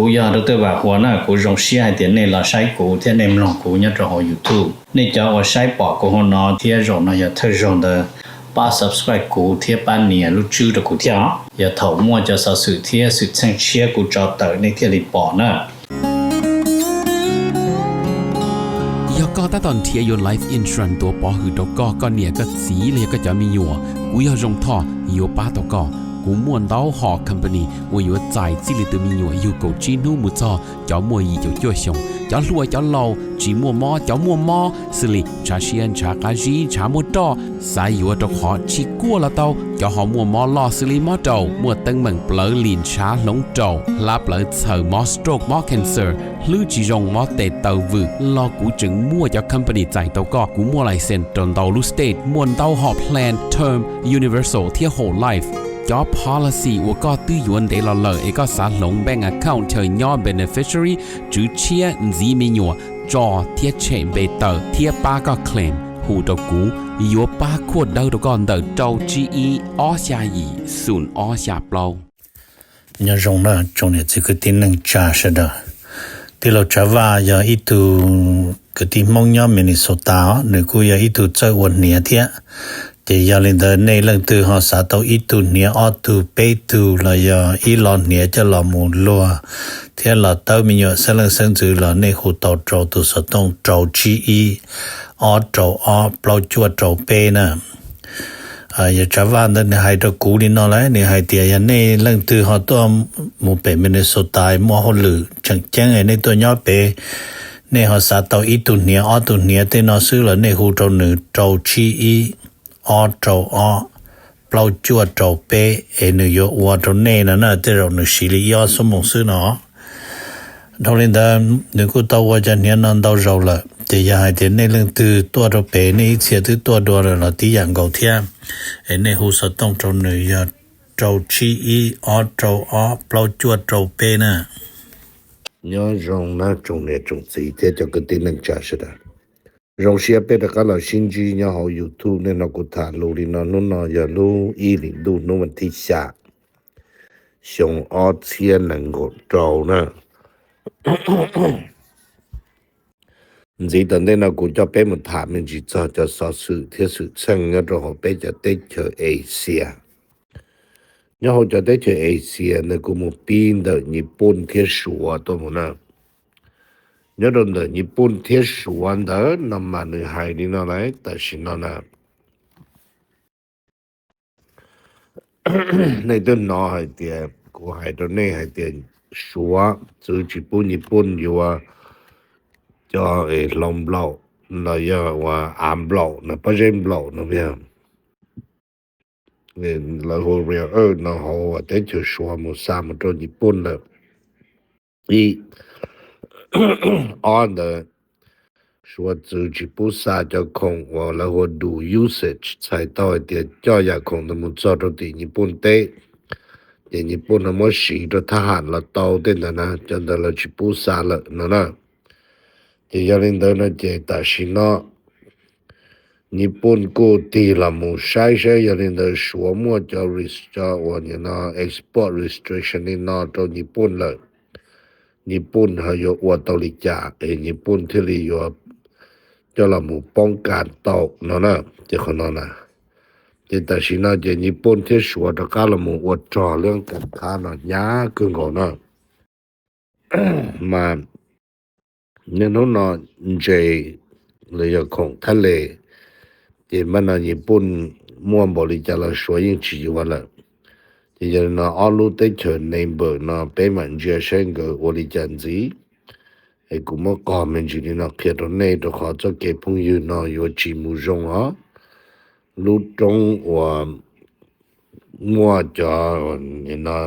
Kuv yog Dr. Vam Huas na, kuv zoo siab hais tias nej los saib kuv thiab nej mloog kuv nyob rau hauv YouTube. Nej cov uas saib pom kuv hauv no thiab zaum no yog thawj zaug ntawd, pab subscribe kuv thiab pab nias lub tswb rau kuv thiab os. Yog thaum muaj cov xov xwm thiab xwm txheej tshiab kuv tso tawm nej thiaj li pom na. Yog koj tab tom nrhiav yuav life insurance tuav pov hwm rau koj, koj niam koj txiv los yog koj cov me nyuam, kuv yog Zoo Thoj yuav pab tau koj. Kuv muaj ntau hom company uas yuav txais txij li tus me nyuam yug kaum tsib hnub mus txog cov muaj yim caum cuaj xyoos, cov hluas cov laus, tsis muaj mob cov muaj mob, xws li ntshav siab ntshav qab zib ntshav muaj roj, xav yuav rau qhov tsis kuaj los tau, cov ho muaj mob loj xws li mob raum, muaj teeb meem plawv lim ntshav hloov raum, hlab plawv txhaws, mob stroke mob cancer, hlwb tsis zoo mob tes taw vwm los kuv tseem muaj cov company txais tau koj. Kuv muaj license rau ntau lub state, muaj ntau hom plan term, universal thiab whole life. Cov policy uas koj twb yuav ntev los lawm es koj xav hloov bank account chaw nyob beneficiary, tswv tshiab, ntxiv me nyuam, tso thiab tshem npe tawm thiab pab koj claim, hu rau kuv, yuav pab khuaj dawb rau koj ntawm rau tsib ib ob xya yim xoom ob xya plaub. Nyob zoo na tsoom niam txiv kwv tij neej tsa sawv daws. Tij laug Tsav Vaj yog ib tug kwv tij Hmoob nyob Minnesota os, nws kuj yog ib tug txawj ua hniav thiab. Ces yog li ntawd nej leej twg ho xav tau ib tug hniav ob tug peb tug los yog ib lo hniav coj los mus luag thiab los tawb me nyuam xeeb leej xeeb ntxwv los nej hu tau rau tus xov tooj rau tsib ib ob rau ob plaub cuaj rau peb na. Yog Tsav Vaj ntawd nws hais rau kuv li no lawm, nws hais tias yog nej leej twg ho tuaj mus pem Minnesota muaj hauj lwm tseem ceeb nej tuaj nyob pem, nej ho xav tau ib tug hniav ob tug hniav tej no xwb los nej hu rau nws rau tsib ib ob rau ob plaub cuaj rau peb es nws yuav ua rau nej no na, tej zaum nws siv li ib ob xuab moos xwb no. Dhau li ntawd nws kuj tau ua cov hniav no ntau zaus lawm, ces yog hais tias nej leej twg tuaj rau pem nej ib txhia twb tuaj dua lawm los tib yam nkaus thiab, es nej hu xov tooj rau nws yog rau tsib ib ob rau ob plaub cuaj rau peb na. Nyob zoo na tsoom niam tsoom txiv thiab cov kwv tij neej tsa sawv daws. Zoo siab peb rov qab los sib ntsib nyob hauv YouTube. Nej no kuv tham lus li no, hnub no yog lub ib hlis ntuj hnub vas thib xya, xyoo ob txhiab nees nkaum rau na. Ntxiv tom ntej no kuv coj peb mus tham me ntsis txog cov xov xwm thiab xwm txheej nyob rau hauv peb cov teb chaws Asia. Nyob hauv cov teb chaws Asia ntawd kuv mus pib ntawm Nyij Pooj thiab Suav tuaj mus na. Nyob rau ntawm Nyij Pooj thiab Suav ntawd no mas nws hais li no lawm tam sim no na. Nej twb hnov hais tias kuv hais rau nej hais tias Suav txwv tsis pub Nyij Pooj yuav cov es hlau nplaum los yog uas av nplaum no, pob zeb nplaum no, lawv hu rare earth no hauv teb chaws Suav mus xa mus rau Nyij Pooj lawm. Ib, ob ntawd Suav txwv tsis pub xa cov khoom uas lawv hu ua dual usage, txhais tau hais tias coj yam khoom ntawd mus txog rau tim Nyij Pooj teb, ces Nyij Pooj no muab siv rau thab ham los tau tej ntawd na, cov ntawd lawv tsis pub xa lawm no na. Ces yog li ntawd no ces tam sim no Nyij Pooj kuj tig los mus saib saib yog li ntawd Suav muaj cov res-, cov uas nim no export restriction li no rau Nyij Pooj lawm, Nyij Pooj ho yuav ua tau li cas es Nyij Pooj thiaj li yuav coj los mus poob kas tau no na. Ces qhov no na, ces tam sim no ces Nyij Pooj thiab Suav rov qab los mus ua rog lub kas thab no hnyav kawg nkaus na. Mas niaj hnub no ntses los yog khoom thab les, ces mas no Nyij Pooj muaj npaum li cas los Suav yeej tsis yuav lawm. Ces yog li no ob lub teb chaws neighbor no peb mam ntsia saib nkawd ua li cas ntxiv. Es kuv muab qog me ntsis li no qhia rau nej rau qhov txoj kev phooj ywg no yuav tsis mus zoo os. Lub roob uas muaj cov no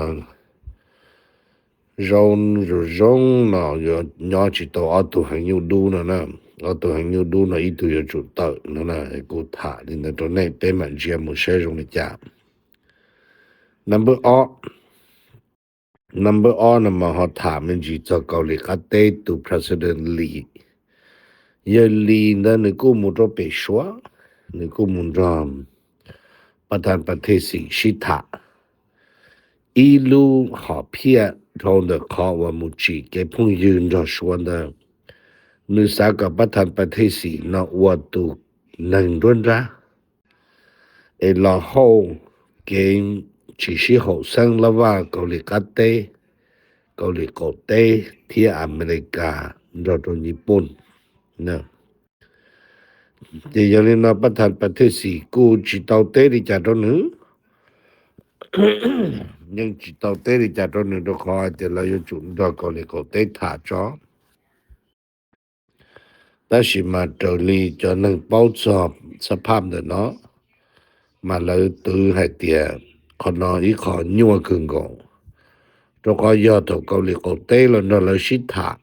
zaub zoo zoo no yuav nyob tsis tau ob tug heev nyuj dub no na. Ob tug heev nyuj dub no ib tug yuav tsum tawm no na. Kuv tham li ntawd rau nej, peb mam ntsia mus saib zoo li cas. Number ob, number ob no mas ho tham me ntsis txog Kaus Lim qab teb tus president Lee. Yawg Lee ntawd nws kuj mus rau pem Suav, nws kuj mus nrog Pab Thas Pab Thej Xim sib tham ib lub hom phiaj dhau ntawm qhov uas mus tsim kev phooj ywg nrog Suav ntawd, nws xav kom pab thas pas thej xim no ua tus neeg nruab nrab es los hauj kev tsis sib haum xeeb lab vaj Kaus Lim Qab Teb, Kaus Lim Qaum Teb thiab Amelikas nrog rau Nyij Pooj. Ces yog li no pab thas pas thej xim kuj tsis tau teb li cas rau nws, yeej tsis tau teb li cas rau nws rau qhov tias lawv yuav tsum nrog Kaus Lim Qaum Teb tham tso. Tab sis mas raws li cov neeg paub txog xab phaj ntawm no, mas lawv twv hais tias qhov no ib qho nyuaj kawg nkaus, rau qhov yog thaum Kaus Lim Qaum Teb los nrog lawv sib tham,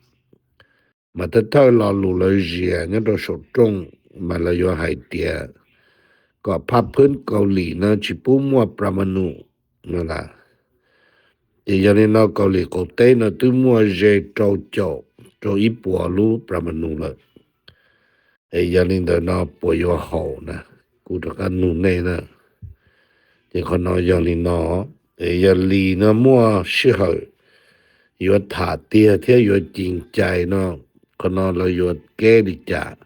mas thawj thawj lo lus lawv zias nyob rau saum rooj, mas lawv yuav hais tias kom phaj phwb Kaus Lim no tsis pub muaj pramanu no las. Ces yog li no Kaus Lim Qaum Teb no twb muaj ze rau caum rau ib puas lub pramanu lawm. Es yog li ntawd no puas yuav haum na, kuv rov qab nug nej na. Ces qhov no yog li no, es yog li no muaj sij hawm yuav tham tiag thiab yuav cim cais no, qhov no lawv yuav keb li cas.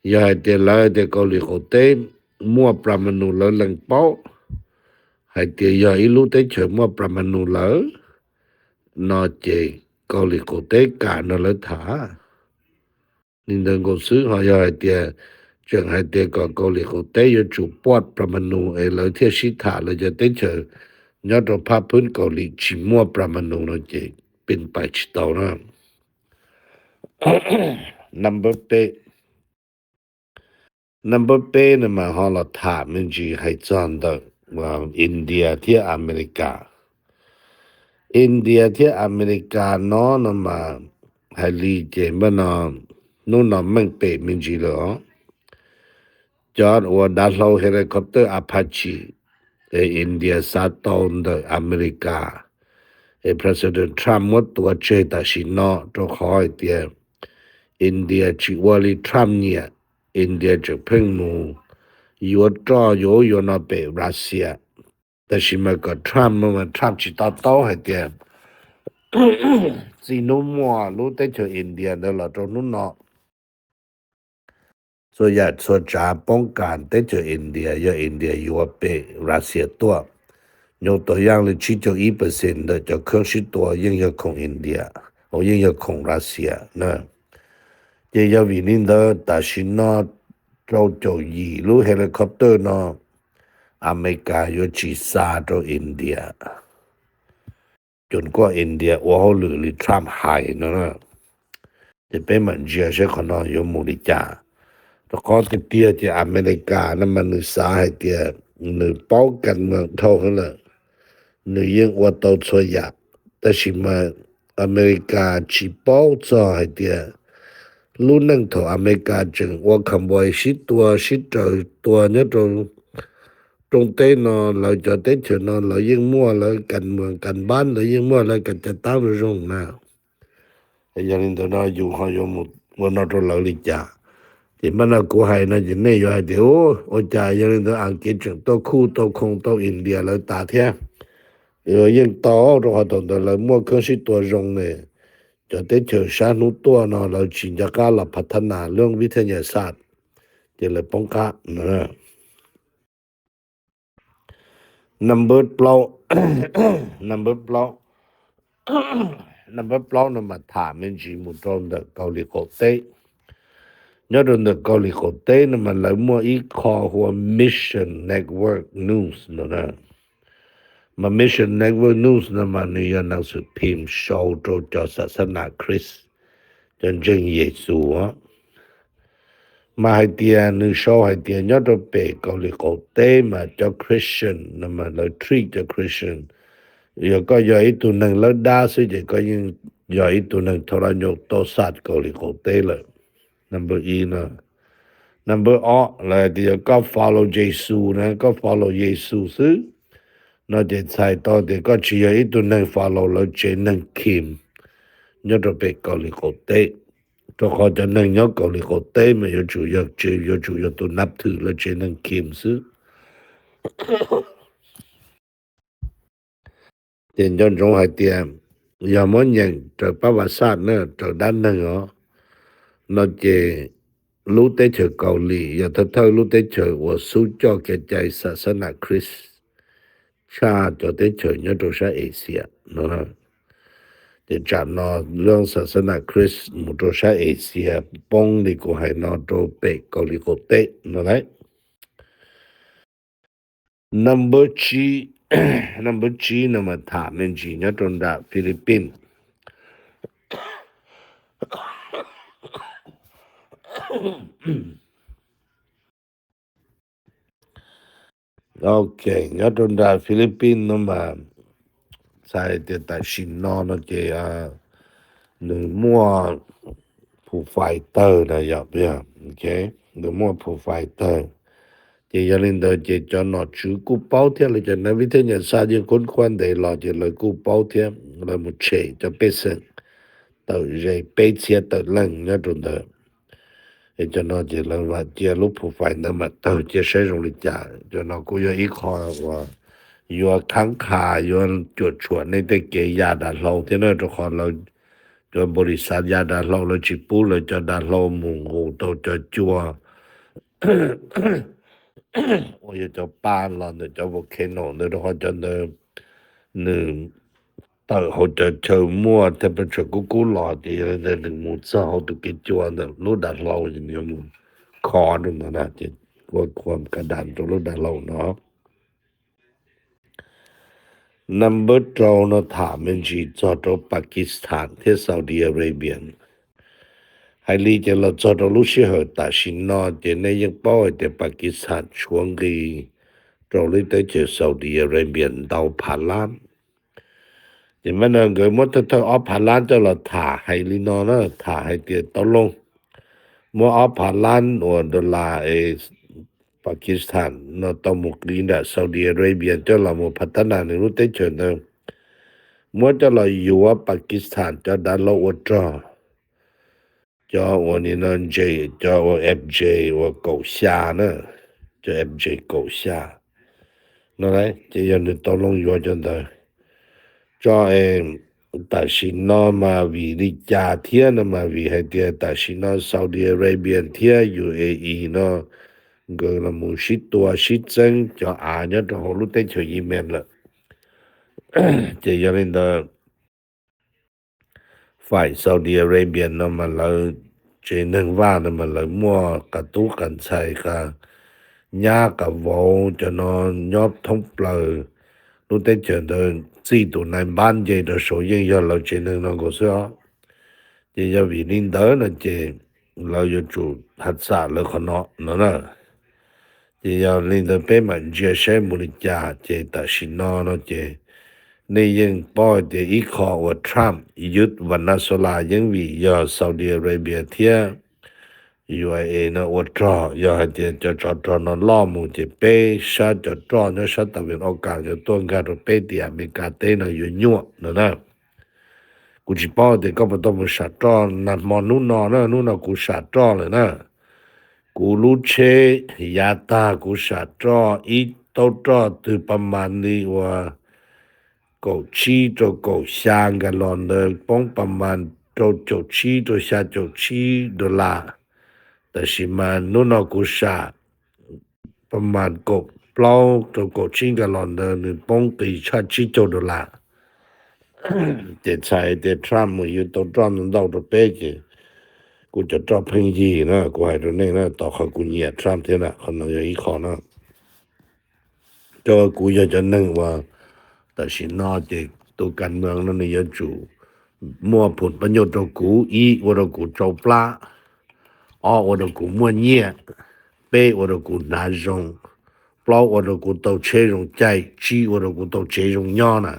Yog hais tias lawv tias Kaus Lim Qaum Teb muaj pramanu lawv lees paub hais tias yog ib lub teb chaws muaj pramanu lawm no ces Kaus Lim Qaum Teb kam nrog lawv tham li ntawd nkaus xwb. Ho yog hais tias tseem hais tias kom Kaus Lim Qaum Teb yuav tsum puaj pramanu es lawv thiaj sib tham, lawv cov teb chaws nyob rau phaj phwb Kaus Lim tsis muaj pramanu no ces pes pais tsis tau na. Number peb, number peb no mas ho los tham me ntsis hais txog ntawm India thiab Amelikas. India thiab Amelikas no no mas hais li ces npaj no hnub no meej pem me ntsis lawm os. Cov uas dav hlau helicopter Apache es India xa tau ntawm Amelikas, es President Trump muab tua tseg tam sim no rau qhov hais tias India tsis ua li Trump nyiam, India tseem pheej mus yuav roj yuav ub yuav no pem Russia. Tab sis mas kom Trump mas Trump tsis to taub hais tias txij hnub muaj lub teb chaws India ntawd los rau hnub no, txhua yam txhua tsav poob kas teb chaws India yog India yuav pem Russia tuaj. Nyob tau yaj li tsib caug ib percent ntawm cov kheeb sib tua yeej yog khoom India, yeej yog khoom Russia na. Ces yog vim li ntawd tam sim no rau caum yim lub helicopter no Amelikas yuav tsis xa rau India. Cov kuj India ua hauj lwm li Trump hais no na. Ces peb mam ntsia seb qhov no yuav mus li cas. Rau qhov tiag tiag ces Amelikas no mas nws xav hais tias nws paub kas moos dhau heev lawm, nws yeej ua tau txhua yam. Tab sis mas Amelikas tsis paub txog hais tias lub neej thaum Amelikas tseem ua convoy sib tua sib raws tua nyob rau rooj teb no, lawv cov teb chaws no lawv yeej muaj lawv kas moos kas npab, lawv yeej muaj lawv kas cav tab zoo na. Yog li ntawd no yus ho yuav mus ua no rau lawv li cas? Ces npaj no kuv hais no ces nej yuav hais tias, ua cas yog li ntawd Askiv tseem tau khuj tau khoo tau India lawv tas thiab? Yeej tau, rau qhov thaum ntawd lawv muaj kheeb sib tua zoo ne. Cov teb chaws sab hnub tuaj no lawv tsis nco qab los phav thab nas lub vib thaj nyas xaj, ces lawv poob qab no. Number plaub, number plaub, number plaub no mas tham me ntsis mus rau ntawm Kaus Lim qaum teb. Nyob rau ntawm Kaus Lim qaum teb no mas lawv muaj ib qho hu ua Mission Network News no na. Mas Mission Network News no mas nws yog nas xwm phim sau rau cov xab xab nas Khrist, cov ntseeg Yexus. Mas hais tias nws sau hais tias nyob rau pem Kaus Lim qaum teb mas cov Christian no mas lawv treat cov Christian, yog koj yog ib tug neeg lawb dab xwb ces koj yeej yog ib tug neeg thaum laj nyob tau xaj Kaus Lim qaum teb lawm. Number ib no. Number ob, lawv tias yog koj follow Yexus na, koj follow Yexus xwb no ces txhais tau tias koj tsis yog ib tug neeg follow lawv tsev neeg Kim nyob rau pem Kaus Lim qaum teb. Rau qhov cov neeg nyob Kaus Lim qaum teb mas yuav tsum yog tsev, yuav tsum yog tus nab thwm lawv tsev neeg Kim xwb. Ces nco ntsoov hais tias yog muab nyeem raws pab vas xaj na, raws dab neeg os, no ces lub teb chaws Kaus Lim yog thawj thawj lub teb chaws uas xub coj kev cai xas xab nam Kris tshaj cov teb chaws nyob rau sab Asia no. Ces tsam no lub xas xab nam Kris mus rau sab Asia poob li kuv hais no rau pem Kaus Lim qaum teb no lauj. Number tsib, number tsib no mas tham me ntsis nyob rau nram Philippines. Ok, nyob rau nram Philippines no mas txhais tias tam sim no no ces nws muaj phus fais tawg na yom, nws muaj phus fais tawg. Ces yog li ntawd ces cov nom tswv kuj paub thiab, lawv cov nav vib thab nyas xaj yeej khuab khuab ntev los ces lawv kuj paub thiab, lawv mus tshem cov pej xeem tawm ze peb txhiab tawm leej nyob rau ntawd. Es cov no ces lawv mam cia lub phus fais ntawd mam tawg, cia saib zoo li cas. Cov no kuj yog ib qho uas yuav khav kha, yuav cuam tshuam nej tej kev ya dav hlau thiab na, rau qhov lawv cov npaum li xav ya dav hlau lawv tsis pub lawv cov dav hlau mus nqus tau cov cua uas yog cov pa los ntawm cov volcano ntawd, rau qhov cov ntawd nws tawm hauv cov chaw muaj temperature kub kub los ces yog li ntawd nws mus txog hauv tus kev cua ntawm lub dav hlau, nws yuav mus khov rau ntawd na, ces ua khuam ka dam rau lub dav hlau no. Number rau no tham me ntsis txog rau Pakistan thiab Saudi Arabia. Hais li ces los txog rau lub sij hawm tam sim no ces nej yeej paub hais tias Pakistan tshuav nqi rau lub teb chaws Saudi Arabia ntau phav lab. Ces mas no nkawd muab thawj thawj ob phav lab coj los tham hais li no na, tham hais tias tau loo muab ob phav lab uas dollar es Pakistan no tau mus qiv nram Saudi Arabia coj los mus phav tab nas nws lub teb chaws ntawd, muab coj los yuav Pakistan cov dav hlau ua rog, cov uas nim no J, cov uas F J uas kaum xya na, cov F J kaum xya no, ces yog nws tau loo yuav cov ntawd tso. Tam sim no mas vim li cas thiab no mas vim hais tias tam sim no Saudi Arabia thiab U A E no nkawd los mus sib tua sib txeeb cov av nyob rau hauv lub teb chaws Yemen lawm. Ces yog li ntawd, faim Saudi Arabia no mas lawv tsev neeg vaj no mas lawv muaj qas tub qas ntxhais, qas nyab qas vauv cov no nyob thoob plaws lub teb chaws ntawd, txij tus nai npab nce rau saud yeej yog lawv tsev neeg no nkaus xwb os. Ces yog vim li ntawd no ces lawv yuav tsum hav xam lawv qhov no no na. Ces yog li ntawd peb mam ntsia saib mus li cas. Ces tam sim no no ces nej yeej paub hais tias ib qho uas Trump ywj Venezuela yeej vim yog Saudi Arabia thiab U A E no ua rog. Yog hais tias cov tsov rog no loj mus ces peb sab cov roj nyob sab tas vim ua kas yuav tuaj nkag rau peb tim Amelikas teb no yuav nyuaj no na. Kuv tsis paub tias koj puas tau mus sam roj nag hmo hnub no na, hnub no kuv sam roj lawm na. Kuv lub tsheb yav tag kuv sam roj ib taub roj twg pa mas li uas kaum tsib rau kaum xya nkas los ntawd poob pa mas rau caum tsib rau xya caum tsib dollar. Tab sis mas hnub no kuv sam pa mas kaum plaub rau kaum tsib nkas los ntawd nws poob qis tshaj tsib caug dollar. Ces txhais tias Trump mus yuav tau roj ntau ntau rau peb ces kuv cov roj pheej yig na, kuv hais rau nej na, tos qhov kuv nyiam Trump thiab na, qhov no yog ib qho na. Cov kuv yog cov neeg uas tam sim no ces tus kas mees no nws yuav tsum muaj phum pab nyuj rau kuv, ib ua rau kuv tsau plab, ob ua rau kuv muaj nyiaj, peb ua rau kuv hnav zoo, plaub ua rau kuv tau tsheb zoo caij, tsib ua rau kuv tau tsev zoo nyob na.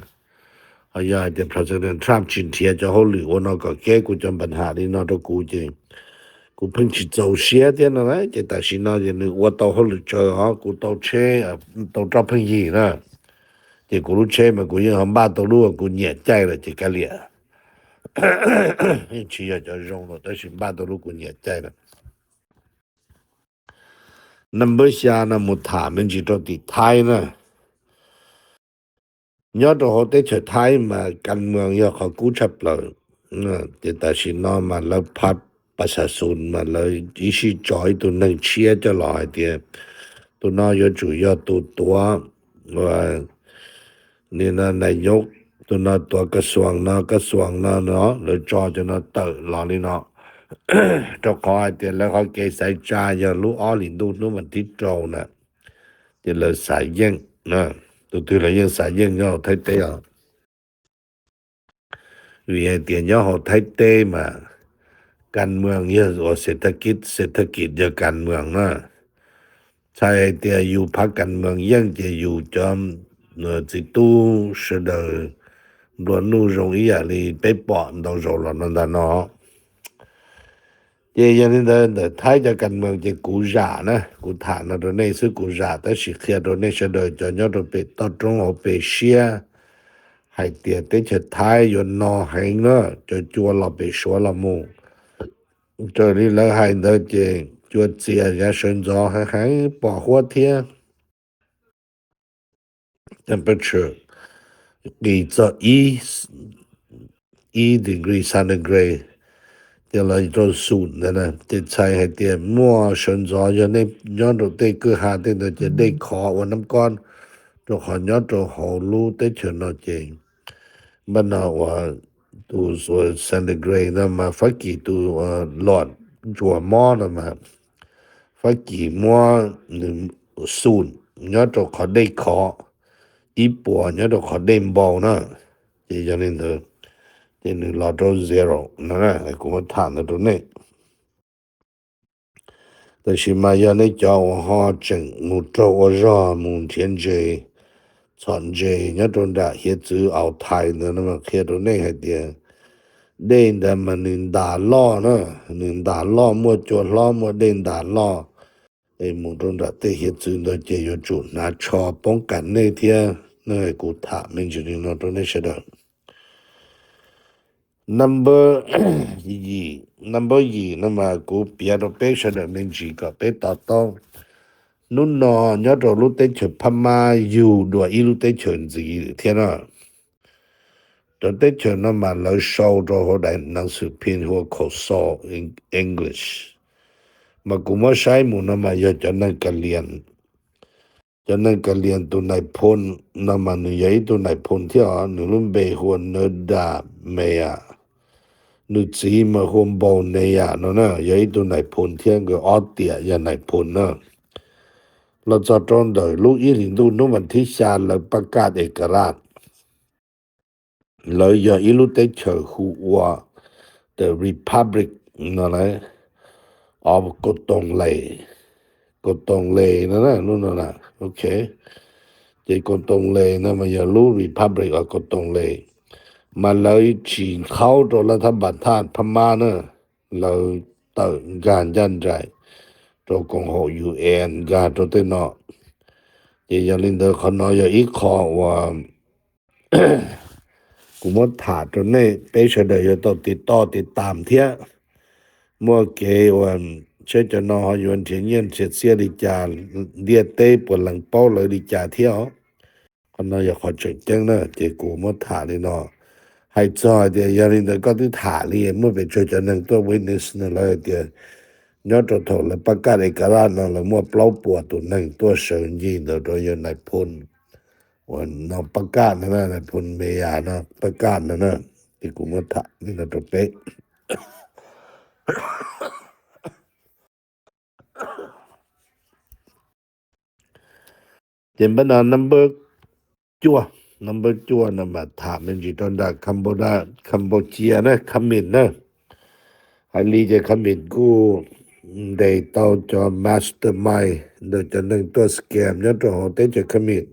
Ho yog hais tias President Trump tsis nrhiav cov hauj lwm ua no kom kev kuv cov npa ham li no rau kuv ces kuv pheej tsis txaus siab thiab no na. Ces tam sim no ces nws ua tau hauj lwm tsawg os, kuv tau tsheb, tau roj pheej yig na. Ces kuv lub tsheb mas kuv yeej ho npaj tau lub kuv nyiam caij lawm ces kav liam. Yeej tsis yog cov zoo lawm tab sis npaj tau lub kuv nyiam caij lawm. Number xya no mus tham me ntsis rau tim Thaib na. Nyob rau hauv teb chaws Thaib mas kas moos yog qhov kub tshaj plaws. Ces tam sim no mas lawv phab pas xas xus mas lawv ib sij tso ib tug neeg tshiab coj los hais tias tus no yuav tsum yog tus tuav, nim no nais nyob, tus no tuav kas xuas no kas xuas no no, lawv tso cov no tawm los li no. Rau qhov hais tias lawv qhov kev xaiv tsa yog lub ob hlis ntuj hnub vas thib rau na, ces lawv xav yeej, tus twg los yeej xav yeej nyob hauv Thaib teb os. Vim hais tias nyob hauv Thaib teb mas kas moos yog uas xes thab kis, xes thab kis yog kas moos na. Txhais hais tias yus phab kas moos yeej ces yus cov txiv tub sawv daws nplua nuj zoo ib yam li peb pom ntau zaus los no ntag no. Ces yog li ntawd ntawm Thaib cov kas moos ces kuv zam na, kuv tham no rau nej xwb kuv zam tab sis qhia rau nej sawv daws cov nyob rau pem toj roob hauv pes siab hais tias teb chaws Thaib yuav no heev na, cov cua los pem Suav los mus. Raws li lawv hais ntawd ces cua txias yav sawv ntxov heev heev pom huab thiab. Temperature qis txog ib degree centigrade ces los rau xum ntawd na. Ces txhais hais tias muaj sawv ntxov yog nej nyob rau tej kwj ha tej ntawd ces dej khov ua nab kob, rau qhov nyob rau hauv lub teb chaws no ces npaj no uas tus centigrade no mas Fab Kis tus lom ntsuas mob no mas Fab Kis muab nws xum nyob rau qhov dej khov ib puas nyob rau qhov dej npau na. Ces yog li ntawd ces nws los rau zero no, kuv muab tham ntawd rau nej. Tab sis mas yog nej cov uas ho tseem mus raug ua zog mus nrhiav ntses, txhom ntses nyob rau nram hiav txwv Au Thais ntawd no mas qhia rau nej hais tias dej ntawd mas nws ntas loj na, nws ntas loj muaj cua hlob muaj dej ntas loj. Es mus rau nram tej hiav txwv ntawd ces yuav tsum hnav tsho poob kas nej thiab. Kuv tham me ntsis li no rau nej sawv daws. Number yim, number yim no mas kuv piav rau peb sawv daws me ntsis kom peb to taub. Hnub no nyob rau lub teb chaws Phab Mab yug dua ib lub teb chaws ntxiv thiab na. Cov teb chaws no mas lawv sau rau hauv daim hneev xwm phim hu ua Khuam Xo, English. Mas kuv muab saib mus no mas yog cov neeg Kas Lias. Cov neeg Kas Lias tus nais phoo no mas nws yog ib tug nais phoo thiab os, nws lub npe hu ua Nawv Das Mes As. Nws txiv mas hu ua Npaus Nes Yas no na, yog ib tug nais phoo thiab, nkawd ob tiam yog nais phoo na. Los txog rau ntawm lub ib hlis ntuj hnub vas thib xya lawv pab kaj es ka laj. Lawv yog ib lub teb chaws hu ua the Republic no lawm, of Kaus Toos Les, Kaus Toos Les no lub no na, ok. Ces Kaus Toos Les no mas yog lub Republic of Kaus Toos Les, mas lawv tsis khaub rau lawv thab npas thaj Phab Mab na, lawv tawm nkag ncaj nraim rau koom haum U N nkag rau tej no. Ces yog li ntawd qhov no yog ib qho uas kuv muab tham rau nej, peb sawv daws yuav tau tiv toj tiv tam thiab. Muaj kev uas seb cov no ho yuav nrhiav nyiaj nrhiav txiaj li cas, ntiaj teb puas lees paub lawv li cas thiab os. Qhov no yog qhov tseem ceeb na, ces kuv muab tham li no. Hais txog hais tias yog li ntawd koj twb tham li muaj pes tsawg cov neeg tuaj witness no lawv hais tias nyob rau thaum lawv pab kaj es ka laj no lawv muaj plaub puas tus neeg tuaj sawv ncig ntawd rau yog nais phoo uas no pab kaj no na, nais phoo Mes Yas no pab kaj no na. Ces kuv muab tham li no rau peb. Ces npaj no number cuaj, number cuaj no mas tham me ntsis rau nram Cambodia, Cambodia na, Kham Min na. Hais li ces Kham Min kuj ntes tau cov mastermind ntawm cov neeg tuaj scam nyob rau hauv teb chaws Kham Min.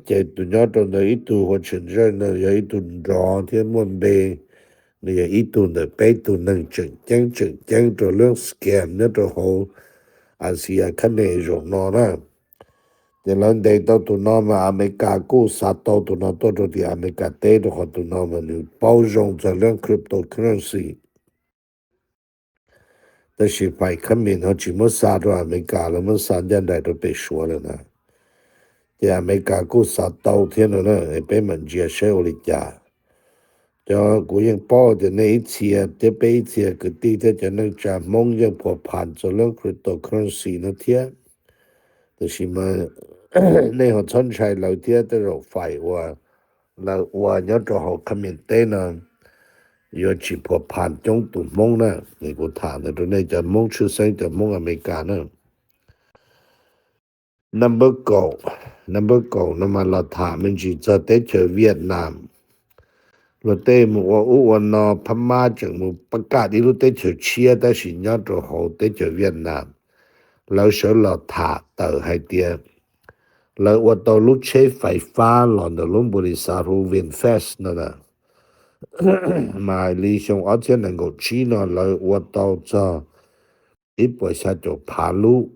Ces tus nyob rau ntawd ib tug hu ua Tseem Zawj no yog ib tug nrov thiab muaj npe, nws yog ib tug ntawm peb tug neeg tseem ceeb tseem ceeb rau lub scam nyob rau hauv Asia khab ne zaum no na. Ces lawv ntes tau tus no mas Amelikas kuj xa tau tus no tuaj rau tim Amelikas teb rau qhov tus no mas nws paub zoo txog lub cryptocurrency. Tab sis fais khab mis no tsis muab xa rau Amelikas, lawv muab xa ncaj nraim rau pem Suav lawm na. Ces Amelikas kuj xav tau thiab no na, peb mam ntsia saib ua li cas. Cov kuv yeej paub tias nej ib txhia thiab peb ib txhia kwv tij thiab cov neej tsa Hmoob yeej phuam phas txog lub cryptocurrency no thiab. Tiam sis mas nej ho txhob ntshai lawv thiab, tej zaum fais uas lawv ua nyob rau hauv qhab mias teb no yuav tsis phuam phas coob tus Hmoob na. Kuv tham ntawd rau nej cov Hmoob tshwj xeeb, cov Hmoob Amelikas na. Number kaum, number kaum no mas los tham me ntsis txog teb chaws Vietnam. Luag tej mus ua ub ua no, Phab Mab tseem mus pab kam ib lub teb chaws tshiab, tab sis nyob rau hauv teb chaws Vietnam, lawv sawv los tham tawm hais tias lawv ua tau lub tsheb fais fab los ntawm lub npus lis xav hu Vinfast no na. Mas li xyoo ob txhiab nees nkaum tsib no lawv ua tau txog ib puas xya caum phav lub.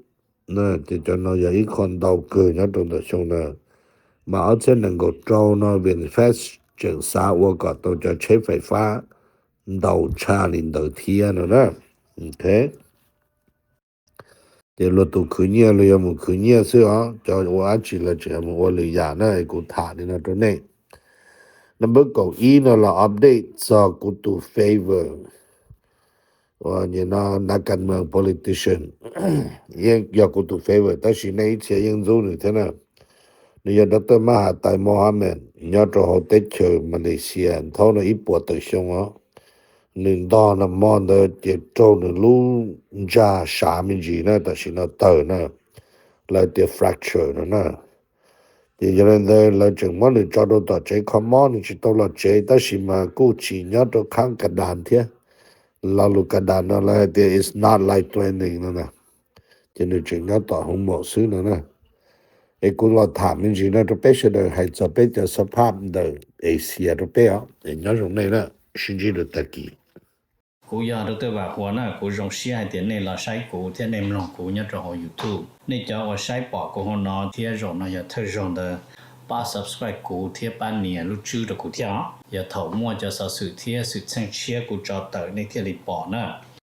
Ces cov no yog ib qho ntau kawg nyob rau ntawm xyoo na. Mas ob txhiab nees nkaum rau no Vinfast tseem xav ua kom tau cov tsheb fais fab ntau tshaj li ntawd thiab no na. Ces luag tus khwv nyiaj luag yuav mus khwv nyiaj xwb os, cov ua dab tsi lawv tseem mus ua lwm yam na, kuv tham li no rau nej. Number kaum ib no los update txog kuv tus favorite, ua nyem no, Nas Kas Mees politician. Yeej yog kuv tus favorite tab sis nej ib txhia yeej ntxub nws thiab na. Nws yog Doctor Mahathir Mohamad nyob rau hauv teb chaws Malaysia, thaum no ib puas tawm xyoo os. Nws ntog nag hmo ntawd ces raug nws lub ntsag sav me ntsis na, tam sim no tawg na, lawv tias fracture no na. Ces yog li ntawd lawv tseem muab nws tso rau tom tsev kho mob, nws tsis tau los tsev, tab sis mas kuj tsis nyob rau khab ka das thiab. Lo lus ka das no lawv hais tias it's not life threatening no na. Ces nws tseem nyob tom hoo maum xwb no na. Es kuv los tham me ntsis no rau peb sawv daws hais txog peb cov xab phaj ntawm Asia rau peb os, es nyob zoo nej na, sib ntsib rau tag kis. Kuv yog Doctor Vam Huas na, kuv zoo siab hais tias nej los saib kuv thiab nej mloog kuv nyob rau hauv YouTube. Nej cov uas saib pom kuv hauv no thiab zaum no yog thawj zaug ntawd, pab subscribe kuv thiab pab nias lub tswb rau kuv thiab os. Yog thaum muaj cov xov xwm thiab xwm txheej tshiab kuv tso tawm nej thiaj li pom na.